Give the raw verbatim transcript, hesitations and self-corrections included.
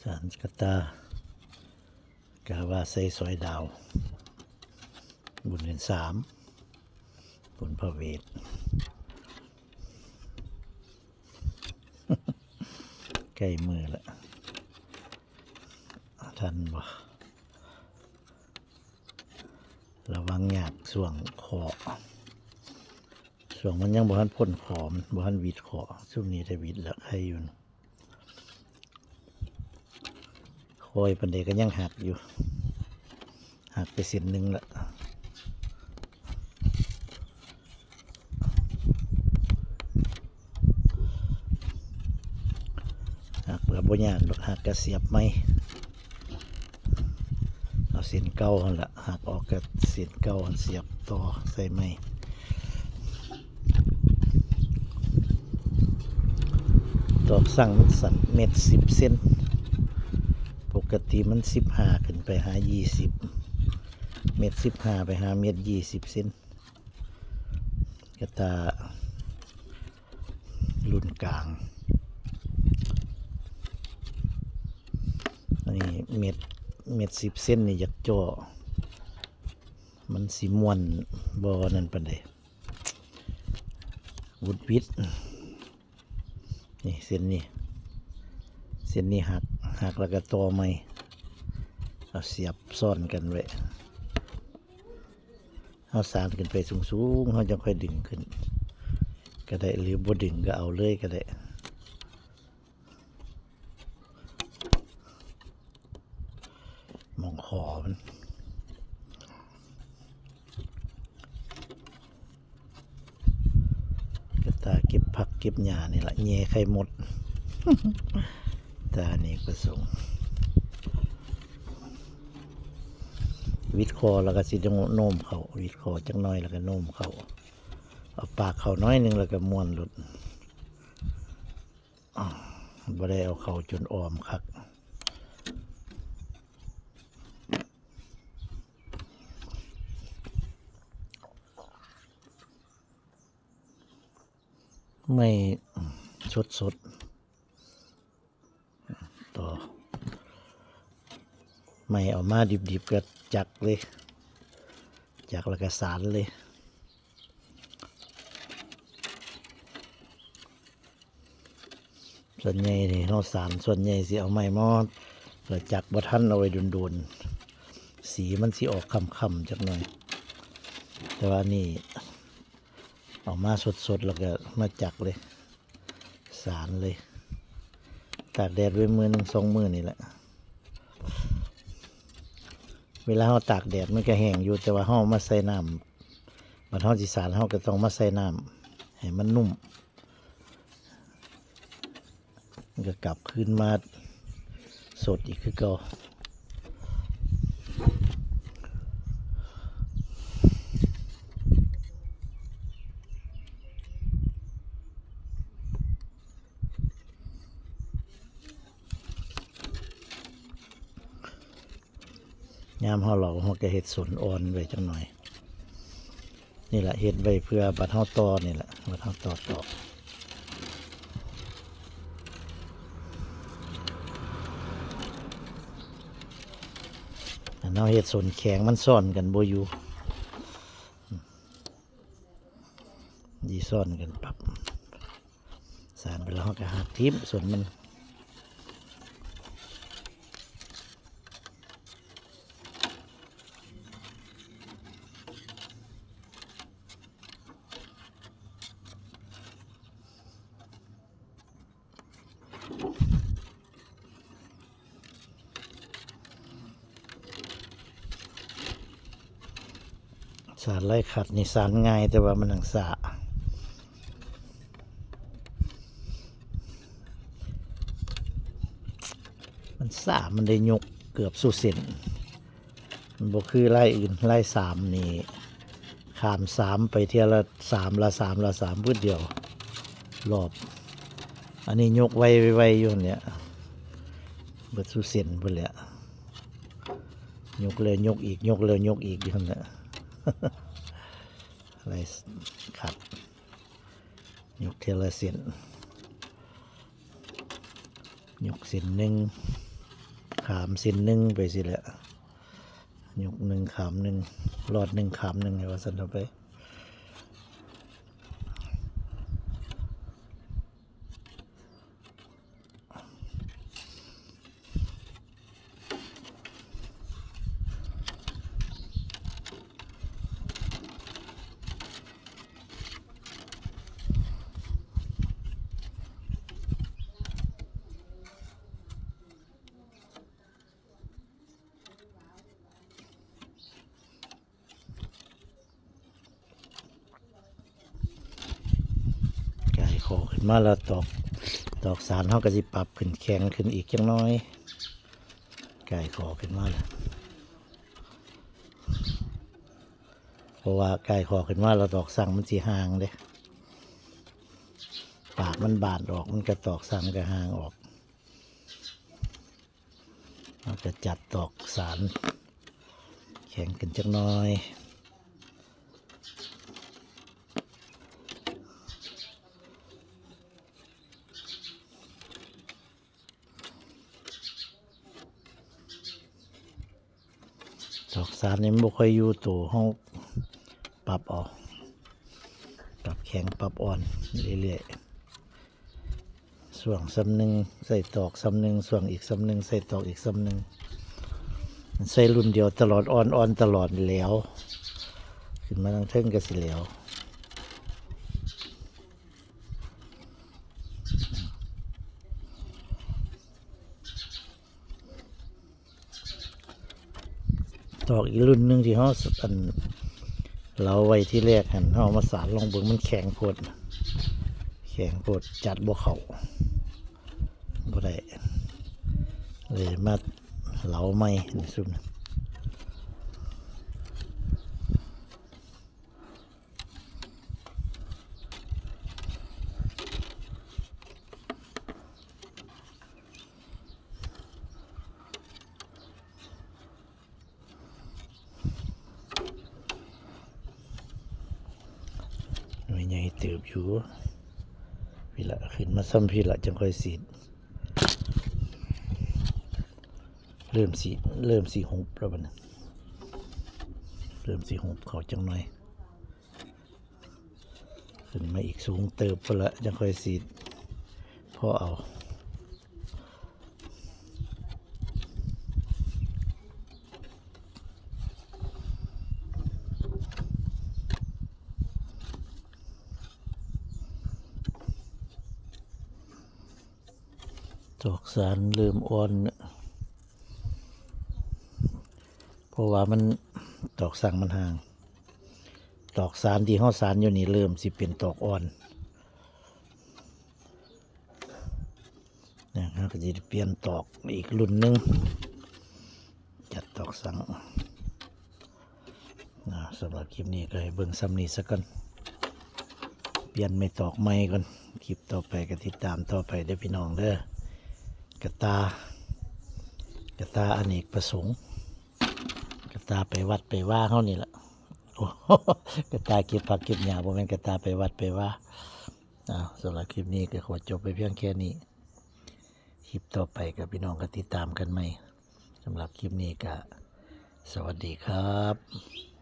สารกะตา กะว่าใส่ซอยดาว บุญเดือนสาม บุญพระเวท ใกล้มือละ ทันบ่ ระวังยากช่วงขอ ช่วงมันยังบ่ทันพ้นขอ มันบ่ทันหวิดขอ ซุมนี้ถ้าหวิดแล้วใครอยู่ ค่อยปานใดก็ยังหักอยู่ หักไปเส้นหนึ่งละ หักก็บ่ยากดอก หักก็เสียบใหม่ เอาเส้นเก่าหั่นละ หักออกก็เส้นเก่าหั่นเสียบต่อใส่ใหม่ ดอกสั่งมันสั้น เม็ดสิบเซน ปกติมันสิบห้าขึ้นไปหายี่สิบ เม็ดสิบห้าไปหาเม็ดยี่สิบเซน กะตารุ่นกลาง อันนี้เม็ด เม็ดสิบเซนนี่อยากจ่อ มันสิม่วนบ่นั่นปานใด หวุดหวิด นี่เส้นนี้ เส้นนี้หัก หักแล้วก็ต่อใหม่ เอาเสียบซ้อนกันไว้ เอาสานขึ้นไปสูงๆ เฮาจั่งค่อยดึงขึ้น ก็ได้ หรือบ่ดึงก็เอาเลยก็ได้ หม่องขอมัน กะตาเก็บผักเก็บหญ้านี่ละ แหย่ไข่มด ตาอเนกประสงค์ หวิดขอแล้วก็สิโน้มเข้า หวิดขอจักหน่อยแล้วก็โน้มเข้า เอาปากเข้าหน่อยหนึ่งแล้วก็ม้วนโลด อ้าว บ่ได้เอาเข้าจนอ้อมคัก ไม้สดๆ ต่อ ไม้เอามาดิบๆ ก็จักเลย จักแล้วก็สานเลย ส่วนใหญ่นี่เฮาสาน ส่วนใหญ่สิเอาไม้มา แล้วจักบ่ทัน เอาไว้โดนๆ สีมันสิออกค่ำๆ จักหน่อย แต่ว่านี่เอามาสดๆ แล้วก็มาจักเลย สานเลย ตากแดดไว้มื้อหนึ่งสองมื้อนี่แหละ เวลาเฮาตากแดดมันก็แห้งอยู่ แต่ว่าเฮาเอามาใส่น้ำ บัดเฮาสิสาน เฮาก็ต้องมาใส่น้ำ ให้มันนุ่ม มันก็กลับคืนมาสดอีกคือเก่า ยามเฮาเลาะ เฮาก็เฮ็ดส้นอ่อนไว้จักหน่อย นี่แหละ เฮ็ดไว้เพื่อบัดเฮาต่อนี่แหละ บัดเฮาต่อตอก อันเฮาเฮ็ดส้นแข็งมันซ้อนกันบ่อยู่ ดีซ้อนกันปั๊บ สานไปแล้วเฮาก็หักทิ่มส้นมัน สานไร้ขัดนี่สานง่าย แต่ว่ามันหนังสา มันสา มันได้ยกเกือบสู่เส้น มันบ่คือไร่อื่น ไร่สามนี่ ข้ามสามไปเทื่อละสามละสามละสาม พื้นเดียว รอบ อันนี้ยกไวไวอยู่เนี่ย เบิดสู่เส้นเพิ่นแหละ ยกแล้วยกอีก ยกแล้วยกอีกอยู่นั่นแหละ ไร่ขัด ยกเทื่อละเส้น ยกเส้นหนึ่ง ขามเส้นหนึ่งไปสิแหละ ยกหนึ่งขามหนึ่ง ลอดหนึ่งขามหนึ่ง ให้ว่าซั่นเถาะไป ก่ายข้อขึ้นมาแล้ว ตอก ตอกสานเฮาก็สิปรับขึ้นแข็งขึ้นอีกจักหน่อย ก่ายข้อขึ้นมาแล้ว เพราะว่าก่ายข้อขึ้นมาแล้ว ตอกสังมันสิห่างเด้ ปากมันบานออก มันก็ตอกสังก็ห่างออก เราจะจัดตอกสานแข็งขึ้นจักหน่อย ตอกสานนี่มันบ่ค่อยอยู่โต เฮาปรับเอา ปรับแข็งปรับอ่อนเรื่อยๆ ส่วงส่ำหนึ่งใส่ตอกส่ำหนึ่ง ส่วงอีกส่ำหนึ่งใส่ตอกอีกส่ำหนึ่ง ใส่รุ่นเดียวตลอด อ่อนๆ ตลอดแหล้ว ขึ้นมาทางเทิงก็สิแหล้ว ตอกอีกรุ่นหนึ่งที่เฮา อัน เหลาไว้ที่แรกหั่น เฮาเอามาสานลองเบิ่ง มันแข็งโพด แข็งโพด จัดบ่เข้า บ่ได้ เลยมาเหลาใหม่นี่ซุม หน่วยใหญ่เติบอยู่ พี้ละ ขึ้นมาส่ำพี้ละ จั่งค่อยสีด เริ่มสิ เริ่มสิหุบแล้วบัดนี้ เริ่มสิหุบเข้าจักหน่อย ขึ้นมาอีกสูงเติบพุ้นละ จั่งค่อยสีด พอเอา ตอกสานเริ่มอ่อน เพราะว่ามัน ตอกสังมันห่าง ตอกสานที่เฮาสานอยู่นี่เริ่มสิเป็นตอกอ่อน นะ เฮาก็สิเปลี่ยนตอกอีกรุ่นหนึ่ง จัดตอกสัง นะ สำหรับคลิปนี้ก็ให้เบิ่งส่ำนี้ซะก่อน เปลี่ยนไม้ตอกใหม่ก่อน คลิปต่อไปก็ติดตามต่อไปเด้อพี่น้องเด้อ กระต่า กระต่าอเนกประสงค์ กระต่าไปวัดไปวาเฮานี่ล่ะ โอ้ กระต่าเก็บผักเก็บหญ้า บ่แม่นกระต่าไปวัดไปวา อ้าว สำหรับคลิปนี้ก็ขอจบไปเพียงแค่นี้ คลิปต่อไปก็พี่น้องก็ติดตามกันใหม่ สำหรับคลิปนี้ก็สวัสดีครับ